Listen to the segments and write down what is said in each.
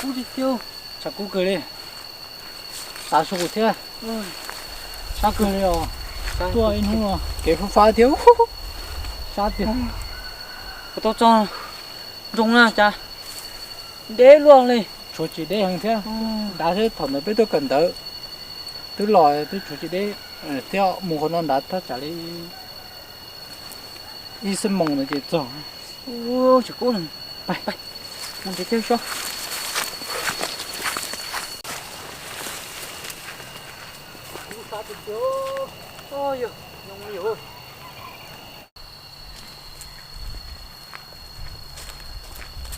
Ub, tshav kub kawg li. Xav su thiab. Sab kawg li os. Tuaj ib hnub no kev fub fab thiab. Sab tiag. Kuv tau txog nroog na cas deb luaj li. Tshuav tsis deb heev thiab. Dav thiab, thaum ntawd peb tuaj kawm ntawv twb los twb tshuav tsis deb thiab, mus qhov no nrad thaj tsam li ib xuab moos ntawd ces txog. Tshav kub, mus nrhiav chaw so.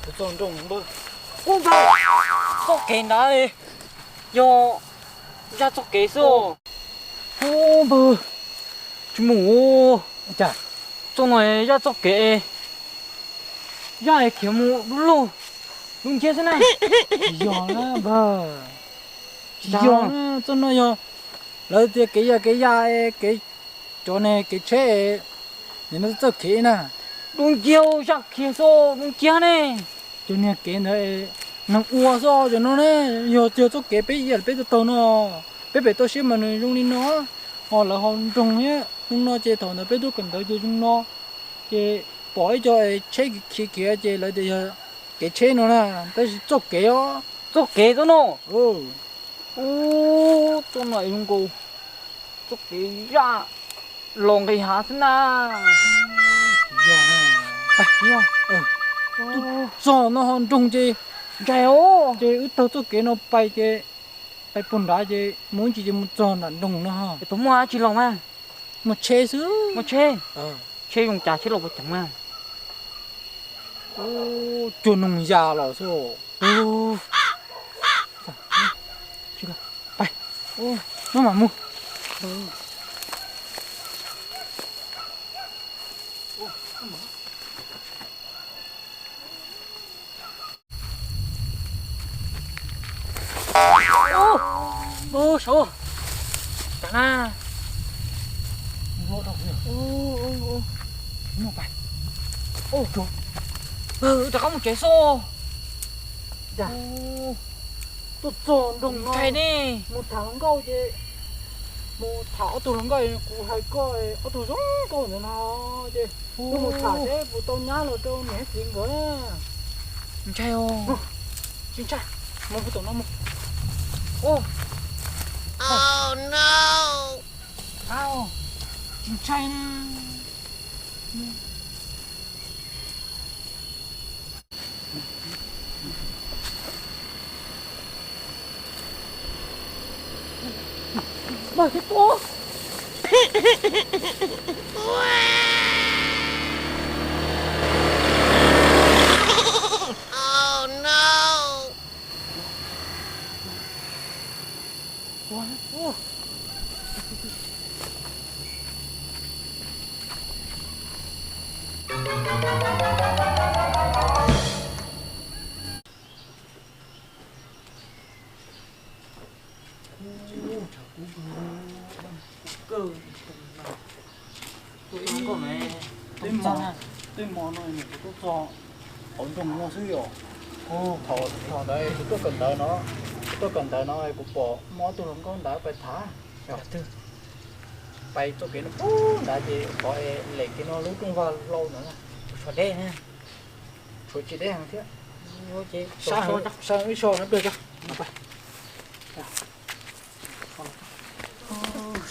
Kuv txog nroog npawg. Ub npawg, txoj kev ntawd yog zaj txoj kev xwb. Ub npawg, tsis mus. Cas txoj no zaj txoj kev, zaj es khiav mus dub lug dub nciab xwb na. Tsis yog na npawg, tsis yog na, txoj no yog lawv tias kev yaj kev yaj, kev cov niag kev tsheb, nim no txawj khiav na. Dub nciab, zaj khiav xwb dub nciab ne. Cov niag kev ntawd neeg ua xwb cov no ne. Yog tiag txoj kev peb yaj peb taug taug no, peb pem toj siab mas nws zoo li no, ho lawv ho nroog thiab zoo no ces thaum ntawd peb tuaj kawm ntawv ces zoo no, ces pom ib co tsheb khiav khiav ces lawv tias yog kev tsheb no na, tab sis txoj kev os. Txoj kev txoj no. Ub, txoj no zoo nkaus txoj kev zaj los nqis hav xwb na. Txog no ho nroog ces ntshai os, ces wb taug txoj kev no pais ces pais puag nrad ces mus ib ntsis ces mus txog nram nroog no. Puas muaj dab tsi los mas? Muaj tsheb xwb. Muaj tsheb? Tsheb zoo cas, tsheb los puas ceev mas? Cuag noog yas los xwb. Pais, maj mam mus. Ub, saud, cas na? Rov qab mus tsev xwb. Tuaj txog nroog no, mus tham hluas nkauj ces, mus tham ob tug hluas nkauj kuv hais koj, ob tug zoo nkauj ntawd no ces, wb mus tham seb puas tau nyab los rau niam txiv nkawd na. Ntshai os. Tsis ntshai, mus puag tom no mus. Tsis ntshai na. Tej hmo no kuv tuaj txog hauv nroog no xwb yom. Thaum ntawd kuv tuaj kawm ntawv no, kuv tuaj kawm ntawv no kuv pom muaj ob tug hluas nkauj ntawd pais tham. Pais txoj kev no pug ntawd ces qhov lem kev no lub rooj vag hlau ntawd na. Tshuav deb na. Tshuav tsis deb heev thiab. Sab ib so no pliag tso.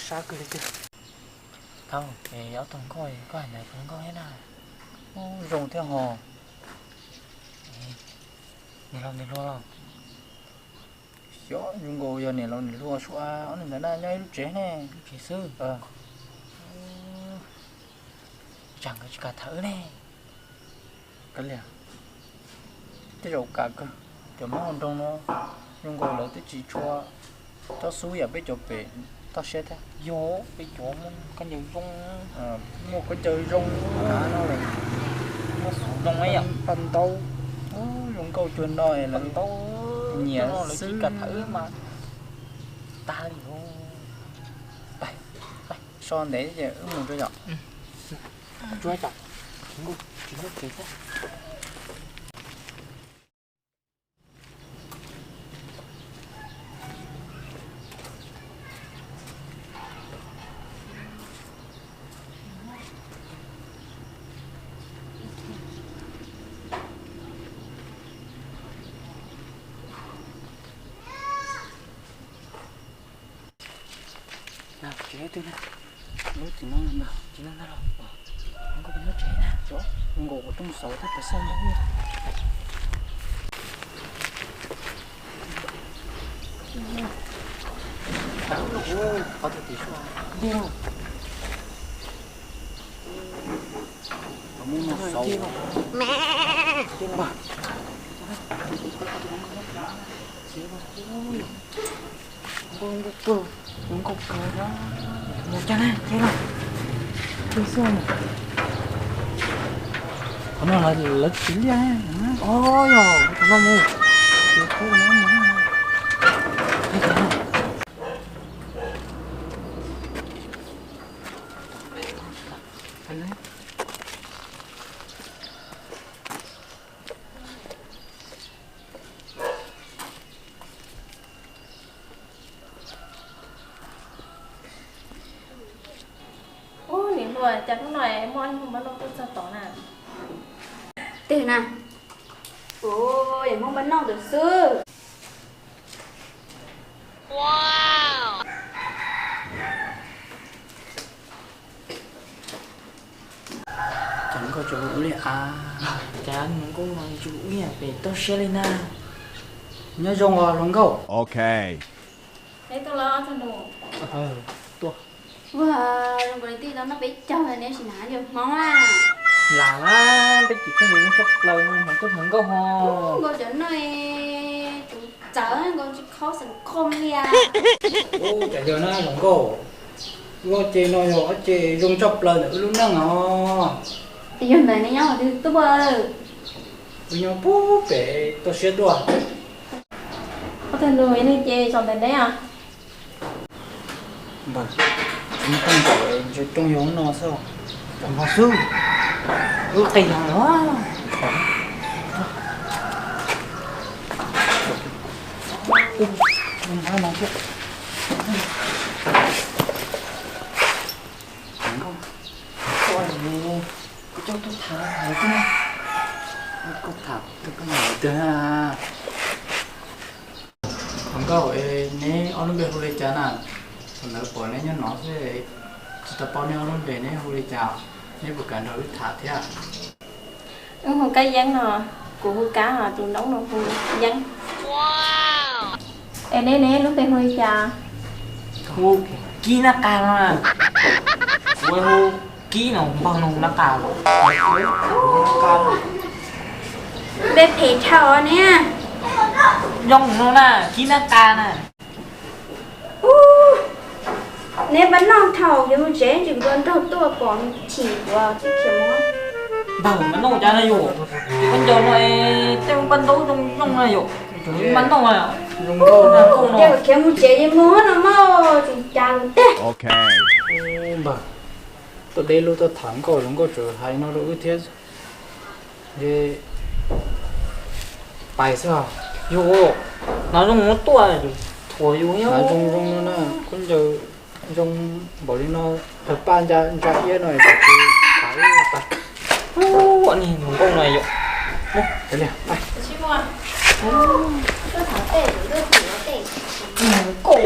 Sab kawg li tiag. Thaum es ob tug nkauj, koj hais ntawd tus nkauj thiab na. Ub, zoo thiab ho. Niam laus niam hluas los? Xyov, zoo nkaus yog niam laus niam hluas sua ob niag ntawd na, nyob ib lub tsev ne. Lub tsev xwb. Tsam nkawd tsis kam tham wb ne. Kav liam, tej zaum kam kawg, cov Hmoob hauv nroog no zoo nkaus lawv twb tsis tshua cob xub yam peb cov pem toj siab thiab. Yog peb cov muaj khaub ncaws zoo, muaj khaub ncaws zoo, muaj xov zoo, paj ntaub, zoo nkauj cuag no lawv nyiam xwb. Tag li. So ntev ces wb mus tso yom. Tsis muaj kev thiab. Tsev twg na? Lub tsev no na, tsev no na los. Nkauj peb lub tsev na, zoo nkaus ua rooj xauv thiab pes xauj ntau. Qhov twg tim suav. Nkauj, nkauj kawg, nkauj kawg na. Mus cas na, ces los. Qhov no lawv tsis liaj. O, yog qhov no mus. Ces qhov no mus. Ub, niam hluas, cas hnub no muaj ib hmoob npab noj tuaj txog tod na? Twg na? Ub, yog hmoob npab noj ntawd xwb. Cas nkauj tsuas ua li av, cas nkauj no tsuas ua ib yam pem toj siab li na. Nyob zoo os hluas nkauj. Ok. Neb tuaj los txog nus. Tuaj. Ua, zoo nkaus li tij tau noj peb caug neb tsis hnav yawg hmoob na. Lam na, peb cim koj yawg tshaj plaws no, hnav koj hnav nkauj ho. Nkauj cov no tsuas txawv, nkauj tsis khaub xeem khom lias. Ub, cas yog na hluas nkauj, wb ob ce no yog ob ce zoo tshaj plaws ntawm wb lub neej os. Yog ntawd neb nyob qhov twg tuaj? Wb nyob pem toj siab tuaj. Ob tug nus ib leeg ces tsom ntawm neb os. Npawg, tsis muaj teeb nkaum, ntshe rooj yog lub no xwb. Npawg xwb, lub qis yog lawm. Kuv coj tuaj tham, kuv tham, kuv tham twg na. Hluas nkauj, neb ob lub npe hu li cas na? Thaum ntawd pom neb nyob no xwb, tsis tau paub neb ob lub npe, neb hu li cas? Neb puas kam nrog wb tham thiab? Wb hu Kab Yeeb no. Kuv hu Kab, ho tus noob no hu Yeeb. Es neb, neb lub npe hu li cas? Hu Kib Nab Qa no. Kuv hu Kib no, npawg no hu Nab Qa los. Nab Qa. Npe phem dhau ne. Zoo no na, Kib Nab Qa na. Ub, neb npaj noj thaum yuav mus tsev, tsis nrog tuaj pom chim kuv tsis khiav mus. Npawg, npaj noj cas na yus? Koj ncaws no es tej npaj ntaub zoo zoo na yus. Npaj noj na. Ces kuv khiav mus tsev es mus no mas tsis cas lus tiag. Npawg, tuaj deb lub tuaj tham nkauj los nkauj tseem hais no rau wb thiab. Ces pais xwb os. Yus, hnav zoo no tuaj, thuam yus nyob. Hnav zoo zoo no na, khaub ncaws zoo npaum li no, tawg paj ntsa iab no, tam sis pais ib pais. Ua niag hluas nkauj no yom. Nkauj.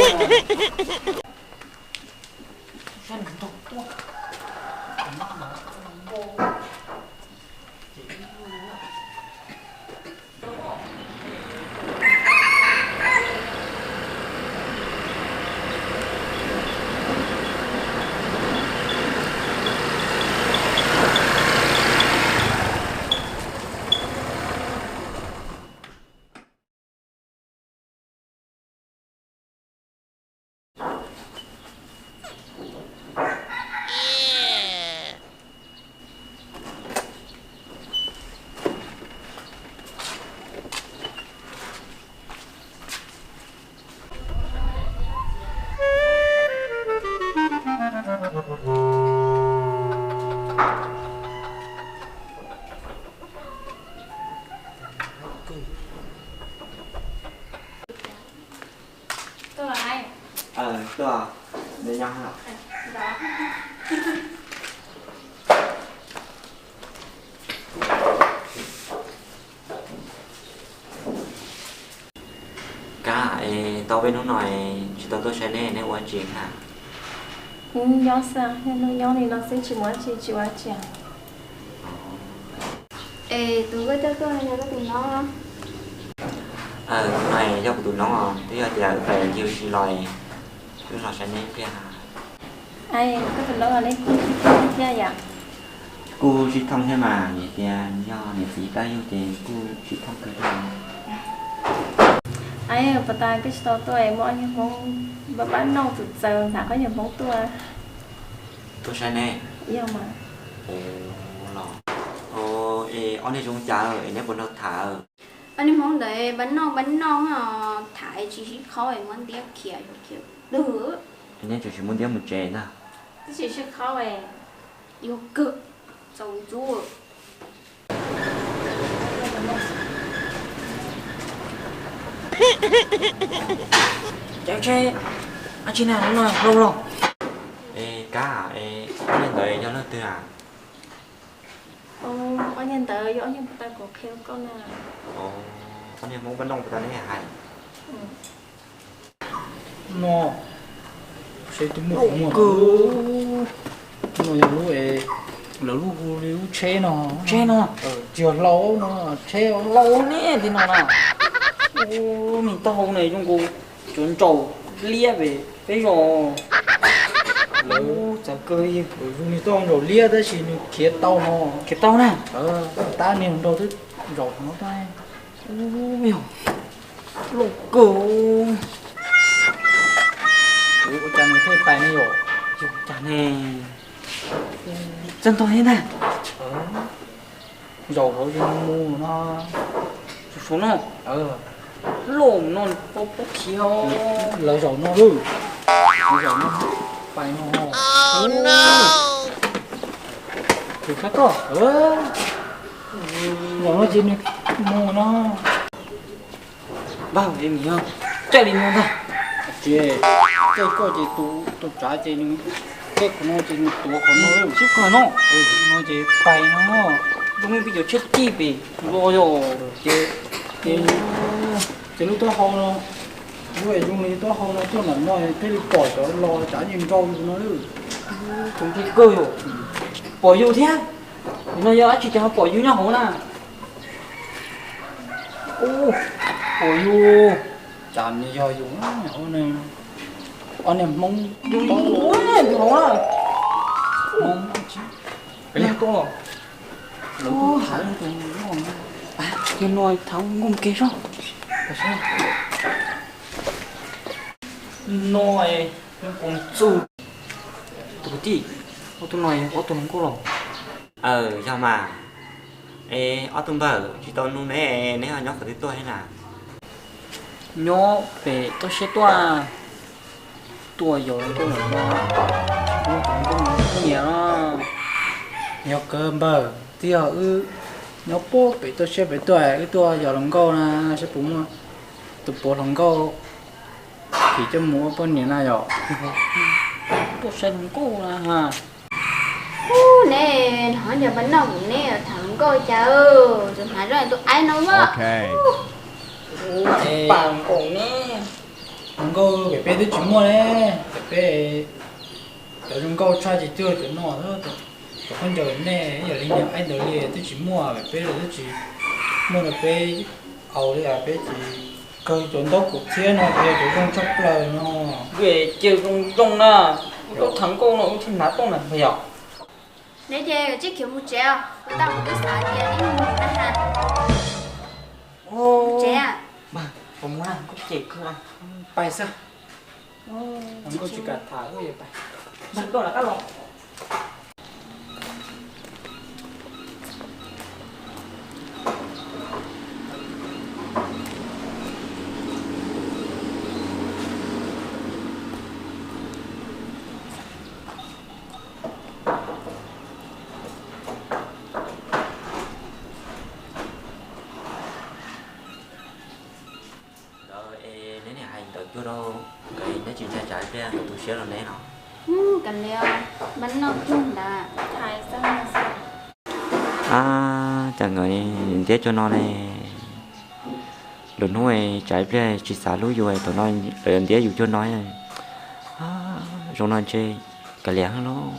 Tuaj, nyob. Kab, es tau peb hnub no tsis tau tuaj saib neb, neb ua dab tsi na? Nyob xwb, niaj hnub nyob li no xwb tsis muaj dab tsi, tsis ua dab tsi. Es tus nkauj coj tuaj yog koj tus nob? Tus no yog kuv tus nob os, twb yog tias wb pais ncig ua si los wb los saib neb pliag. Koj tus nob ne, kuj sib thooj thiab yom? Kuj sib thooj thiab mas, vim tias yog niam txiv pab yug ces kuj sib thooj kawg thiab. Puas tas koj tsis tau tuaj, muaj ob niag Hmoob npab npab noj txawv txawv ntawm qhov niag Hmoob tuaj. Tuaj saib ne. Yog mas. Los, es ob niag zoo cas es neb puas nrog tham? Ob niag Hmoob ntawd npab noj npab noj os, tham tsis sib qhaub, muab ntiab khiav khiav lwg. Neb tseem tsis muab ntiab mus tsev ntag. Twb tsis sib qhaub, yuag kawg, txaus ntxub. Cav tsheb, ab tsi na, lub no hlau los? Es kab, es ob niag ntawd yog leej twg a? Ob niag ntawd yog ob niag puag ta kuv qhia koj na. Ob niag Hmoob npab noj puag ta neb hais. No, seb twb muaj qhov muag. No yog lub, lawv lub hu li lub tsheb no, tsheb no, tsis yog hlau no, tsheb hlau ne, li no na. Ub, me taub hau ne zoo nkaus cov ntsaum liab pem peb zos. Lawv txawv kawg li. Zoo li taub hau ntsaum liab tab sis nws khiav tau no. Khiav tau na. Tab niag nraug twb zaum no tab. Ub, yog loj kawg. Ua cas nws thiaj pais ne yom? Yog cas ne? Txawj ntog thiab ntag. Zaum hauv ces mus no. Zaum no. Loj no, pob pob khiav. Lawv zaum no lawm. Zaum no, pais no. Tus kab koj. Zaum no ces nws mus no. Npawg, es nws yog caij li no ntag. Ces caij koj ces tus tsav ces nws, caij qhov no ces nws tuav qhov no, sib kawg no. No ces pais no. Zoo li peb cov tsheb tij pem los yog. Ces, ces, ces lub taub hau no, lub es zoo li taub hau no tuaj ntawm no thiaj li pom cov los tsav yeej nrau yus no lawm. Tus nqi kawg yom. Pom yus thiab. Nim no yog dab tsi ces ho pom yus nyob hauv na. Ub, pom yus, cas nws yog yus hauv ne. Ob niag Hmoob, yus hauv na. Hmoob, pem liag tuaj. Lawv kuj tham leej twg no. Yog no thaum nkooj ke soj. No, nkoos txug. Tus kwv tij, ob tug no, ob tug hluas nkauj los? Aw, yog mas. Es ob tug npawg tsis tau nug neb, neb ho nyob qhov twg tuaj thiab na? Nyob pem toj siab tuaj. Tuaj yos nkauj no, kuv tus nkauj no kuj nyiam no. Yog kawg npawg, twb yog wb nyob puag pem toj siab pem tuaj, wb tuaj yos hluas nkauj na, saib puas muaj tus puav hluas nkauj phim coj mus ua poj niam na yom. Tuaj saib hluas nkauj na ha. Ub, neb hnov cov npawg noj kuv neb tham hluas nkauj cas, tsuas hnav zoj tus aib no a. Pam nkaus ne. Hluas nkauj pem peb twb tsis muaj ne, pem peb cov zoo nkauj tshaj ces twb cov no, cov khaub ncaws nej ib yam li niam aib ntawd li twb tsis muaj, pem peb los twb tsis muaj, no peb aus li peb tsis kawg cov ntaub kaum txhiab no, yog cov zoo tshaj plaws no. Ces zoo zoo na, koj tham nkauj no wb thiaj hnav tuaj na yom. Neb ces tsib khiv mus tsev os, kuv tau kuv twb xav tias neb mus na ha. Tsev. Mus na, kuv ces kawg, pais xwb. Nkauj tsis kam tham, pais. Nkauj lawv qab los. Ntawd es neb niam hais ntawd cuag rau nkawd, neb tsis ntshai tsam ib pliag nkawd tu siab rau neb no? Kav liam, npaj noj cuag ntawd. Ab, cas nkawd ntiab cuag no ne? Lwm hnub tsam ib pliag tsis xav hlub yus, thaum no lawv ntiab yus cuag no. Zoo no ntshe Kav liam lauj.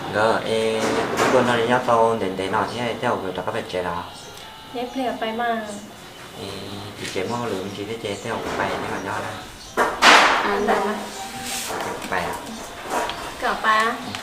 Nkawd es, tuaj no li nyob tau ntev ntev no thiab, tej zaum nkawd rov qab pais tsev los? Neb pliag pais mas. Tim tsev muaj hauj lwm me ntsis thiab ces tej zaum kuv pais neb mam nyob na. Kuv pais. Koj pais.